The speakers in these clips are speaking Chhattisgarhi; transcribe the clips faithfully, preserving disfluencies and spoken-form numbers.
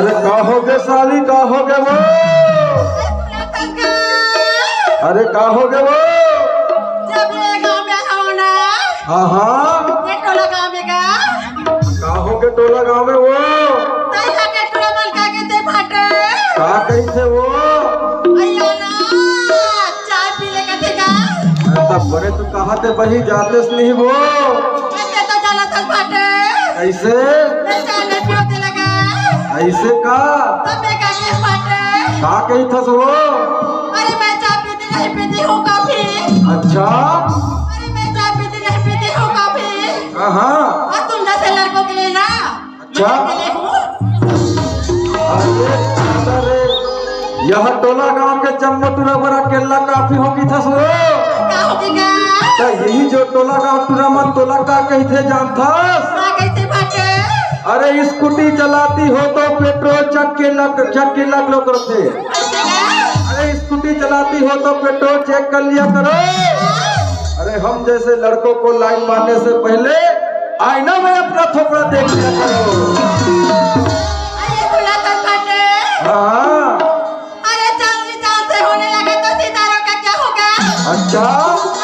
अरे का हो गे साली, का हो गे वो? अरे का हो गे वो? जब ले गाँव में आए हो ना, हाँ, हाँ। ये टोला गाँव में का? का हो गे टोला गाँव में वो? तैं हा के टोला मन का कहिथे भाटे? का कहिथे वो? अइया ना, चाय पी ले कथे का? अरे तब बड़े तो कहा थे बही जातेस नहीं वो। अइसे तो जाना था भाटे। अइसे? मैं चाय नहीं पियो दे लगा। अइसे का? तब मैं का कहे भाटे? का कहिथस वो? अरे मैं चाय पीती नहीं पीती हूँ कभी। अच्छा? अरे मैं चाय पीती नहीं पीती हूँ कभी। हाँ, हाँ। और तुम जैसे लड़कों के लिए ना, अच्छा। मैं अकेले हूँ। अरे, अरे, यह टोला गाँव के जम्मो टूरा बर अकेल्ला काफी हो कहिथस वो। का हो गे का? त यही जो टोला गाँव टूरा मन तोला का कहिथे जानथस? का कहिथे भाटे? अरे, स्कूटी चलाती हो तो पेट्रोल चेक के लग, चेक के लग लो करथे। अइसे का? अरे, स्कूटी चलाती हो तो पेट्रोल चेक कर लिया करो। अरे, हम जैसे लड़कों को लाइन मारने से पहले आईना में अपना थोपड़ा देख लिया करो। अरे, सुना तो भाटे। हाँ। अरे, चांदनी चांद से होने लगे तो सितारों का क्या होगा? अच्छा।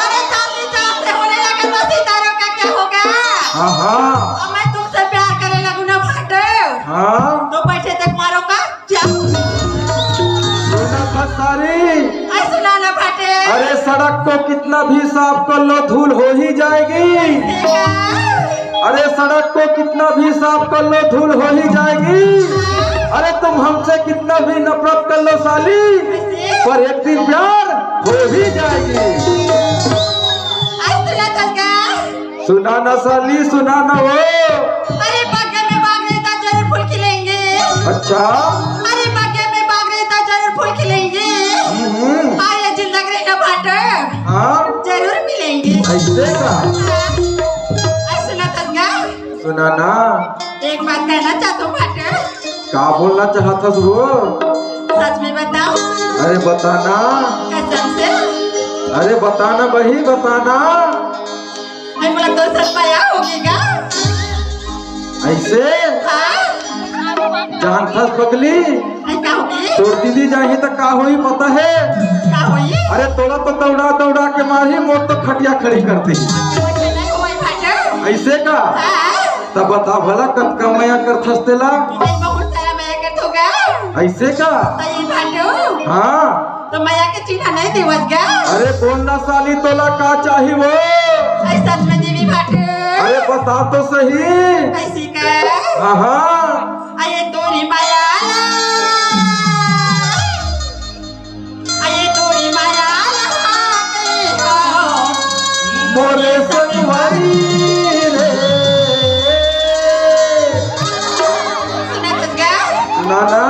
अरे, चांदनी चांद से होने लगे तो सितारों का क्या होगा? हाँ, हाँ। अब मैं तुमसे प्यार करने लगूं ना भाटे। हाँ। तो पैसे तक मारो का? जा। सुना था सारी। अरे सुना ना भाटे। अरे सड़क को कितना भी साफ कर लो, धूल हो ही जाएगी। अरे सड़क को कितना भी साफ कर लो, धूल हो ही जाएगी। अरे तुम हमसे कितना भी नफरत कर लो साली, पर एक दिन प्यार हो ही जाएगी। अरे सुना था का? सुना ना साली, सुना ना वो। अरे बाग में बाग रहता जरूर फूल खिलेंगे। अच्छा। अरे बाग में बाग रहता जरूर फूल खिलेंगे। हम्म। और ये जिंदगी रहना भाटे। हाँ। जरूर मिलेंगे। अइसे का? हाँ। अरे सुना था का? सुना ना। एक बात कहना चाहता हूँ भाटे। का बोलना चाहथस वो? सच में बताओ। अरे बता ना। कसम से। अरे बता ना बही, बता ना। अरे मोला तो सच में आया होगी का? अइसे? हाँ। जानथस पगली? अरे का होगी? तोर दीदी जाही त का होही पता हे? का होही? अरे तोला तो दौड़ा दौड़ा के मारही, मोर तो खटिया खड़ी कर देही। अइसे नहीं होही भाटे। अइसे का? हाँ। त बता भला कतका मया करथस तेला? अरे बहुत सारा मया करथों गा। अइसे का? त ये भाटे। हाँ। त मया के चिन्हा नहीं देवस गा। अरे बोल ना साली, तोला का चाही वो? अरे सच में देवी भाटे। अरे बता तो सही। अइसे का? हाँ, हाँ। अरे तोरी मया ला। अरे तोरी मया ला के हो। मोरे संगवारी रे। सुना था का? ना, ना।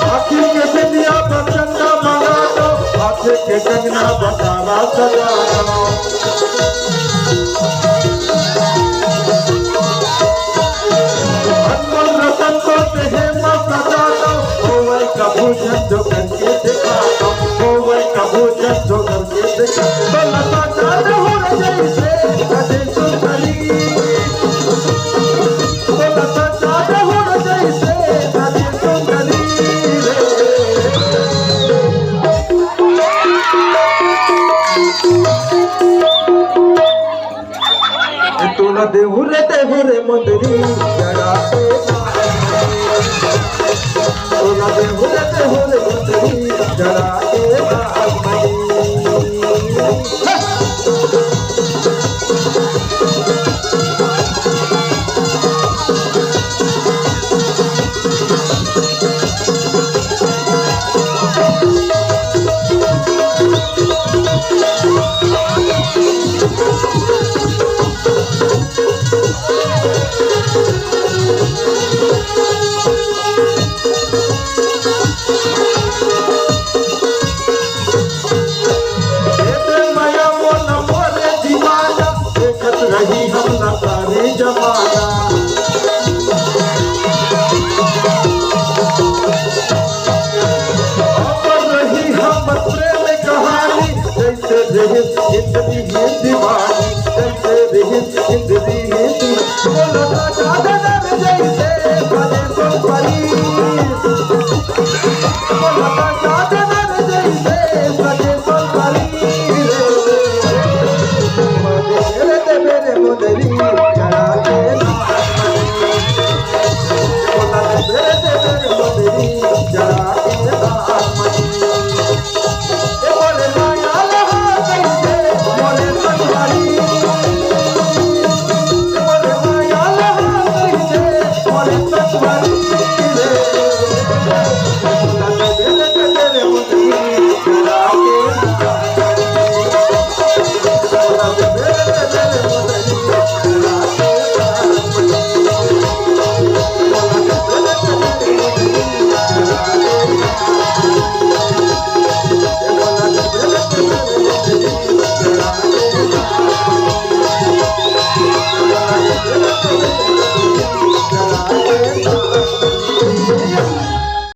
आँखी के बिंदिया बचंदा मंगा दो, हाथे के कंगना बतावा सजा दो। अनमोल रतन को देहे मा सजा दो, होवे कभू जन जो करके दिखा दो, होवे कभू जन जो करके दिखा दो। लता चाँद हो रे जैसे कटे सुंदरी। तोला देहू रे, देहू रे मंदरी। हो रे बकरी, जरा के नागमणि। ए दे मया मोला मोरे दीवाना, देखत रही हमला सारी जमाना। अमर रही हमर प्रेम कहानी, जैसे रही इंद्री ही दीवानी, जैसे रही इंद्री ही दीवानी। बोलो राजा गदर जैसे बने सोमवारी। बोलो